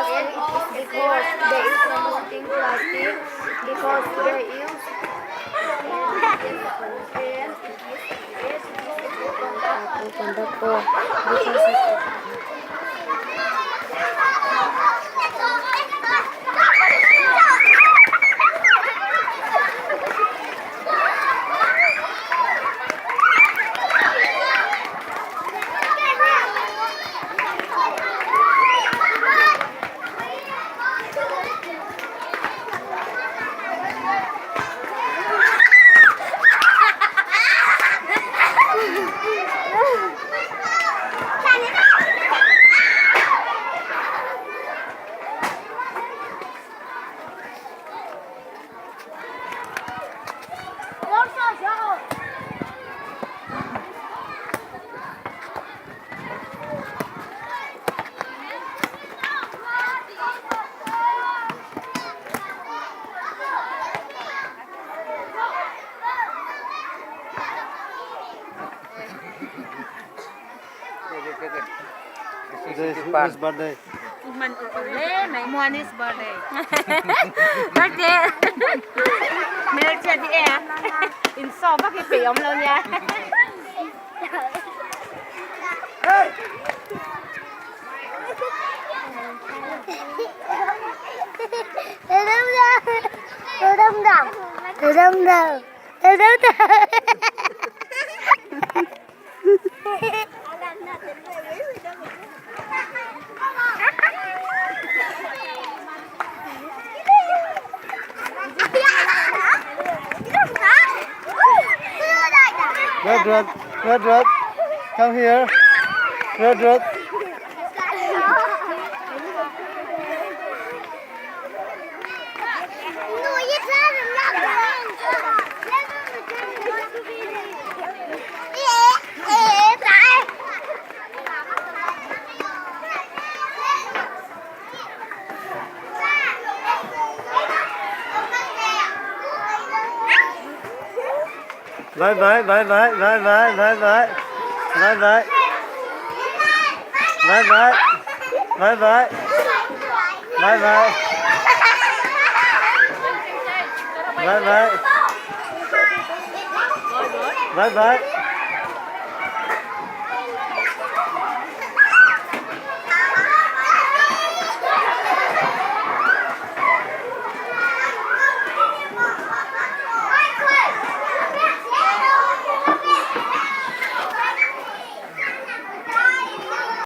plastic because they use plastic plastic because they use Today is whose birthday? Muani's birthday. Birthday. Mel che di e. In so ba ki pe om lo nia. Red, red, red, red. Come here. Red, red. Bye bye, bye bye, bye bye, bye bye. Bye bye. Bye bye. Bye bye. Bye bye. Bye bye. Bye bye.